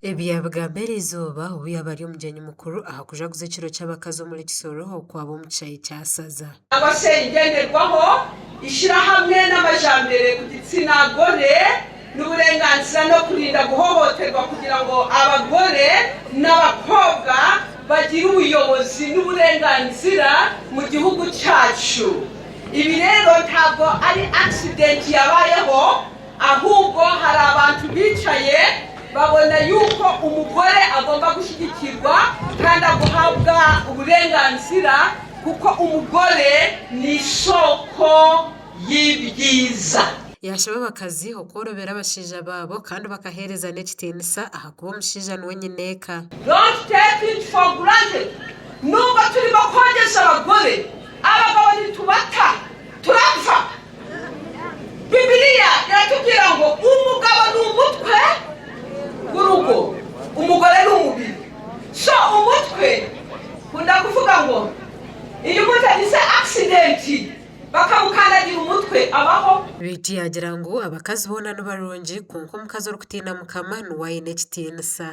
Ebi yaabigamba eriizooba obu yaaba ari omugyenyi mukuru aha kujaguza ekiro ky'abakazi omuri Kisoro okwaba omu kishaayi kya Saza. Cyangwa se ingenderwaho, ishyirahamwe n'amajambere ku gitsina gore n'uburenganzira no kurinda guhohoterwa kugira ngo abagore n'abakobwa bagire ubuyobozi n'uburenganzira mu gihugu cyacu. Ibi rero ntabwo ari accident yabayeho ahubwo hari abantu bicaye babona yuko umugore agomba gushyigikirwa kandi aguhabwa uburenganzira kuko umugore ni isoko y'ibyiza. Yaashaba abakazi okworobera abashaija baabo kandi bakaheereza n'ekitiinisa ahakuba omushaija niwe nyineeka. Don't take it for granted nubwo turimo kwongyeza abagore, abagabo nitubata turapfa. Bibiliya eratubwira ngu umugabo ni umutwe gw'urugo, umugore ni umubiri. So umutwe nkunda kuvuga ngo iyo umuntu agize accident bakamukandagira umutwe abaho? Beitu yaagira ngu abakazi boona ni barungi kwonka omukazi orikutiina Mukama niwe aine ekitiinisa.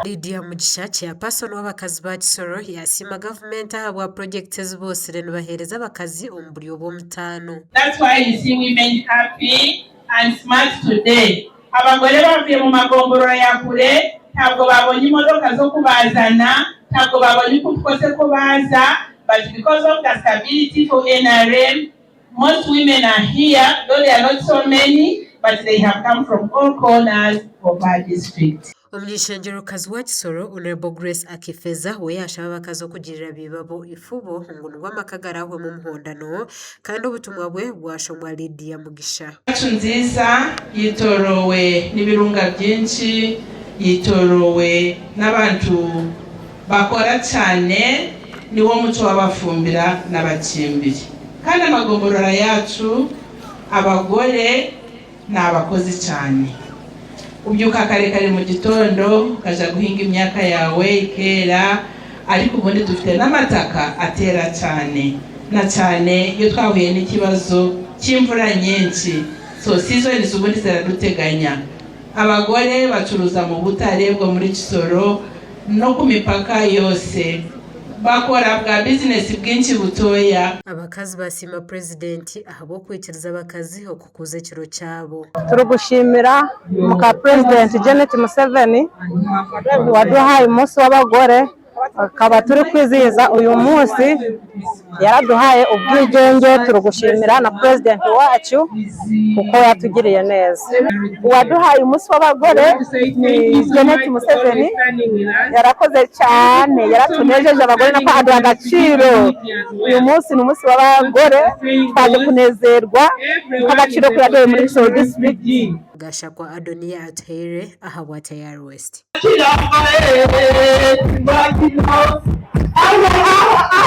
Lydia Mugisha, Chairperson w'abakazi ba Kisoro yaasiima gavumenti ahabwa purogyekiti ezi bootsire nibaheereza abakazi omu buryo bw'omutaano. That's why you see women happy and smart today. Abagore bavuye mu magomborora ya kure ntabwo babonye imodoka zo kubazana, ntabwo babonye ukuntu kose ko baza, but because of the stability for NRM, most women are here, though they are not so many, but they have come from all corners of our district. Omuny'eishengyerokazi wa Kisoro, Honourable Grace Akifeza we yaashaba abakazi okugirira baibabo eifubo ngu nibwo amaka garaahwemu omuhondano kandi obutumwa bwe bwashomwa Lydia Mugisha. Yacu nziza yetorowe n'ibirunga byinshi, yetorowe n'abantu bakora cyane, niwo muco w'Abafumbira n'Abakimbiri. Kandi amagomborora yacu abagore ni abakozi cyane. Ubyuka kare kare mu gitondo ukajya guhinga imyaka yawe ikera, ariko ubundi dufite n'amataka atera cyane na cyane iyo twahuye n'ikibazo cy'imvura nyinshi. So seasons ubundi ziraduteganya. Abagore bacuruza mu butare bwo muri Kisoro no ku mipaka yose, bakora bwa bizinesi bwinshi butoya. Abakazi basiima Purezidenti ahabw'okwikiriza abakazi okukuza ekiro kyabo. Turigushimira muka Purezidenti Janet Museveni waduhaye umunsi w'abagore, akaba turi kwizihiza uyu munsi, yaraduhaye ubwigenge. Turigushimira na Purezidenti wacu kuko yatugiriye neza. Uwaduhaye umunsi w'abagore ni Janet Museveni, yarakoze cyane, yaratunejeje abagore nako aduha agaciro. Uyu munsi ni umunsi w'abagore, twaje kunezerwa nk'agaciro ko yaduhaye muri Kisoro District. Gashakwa Adonia Atuhaire ahabwa Tayari West.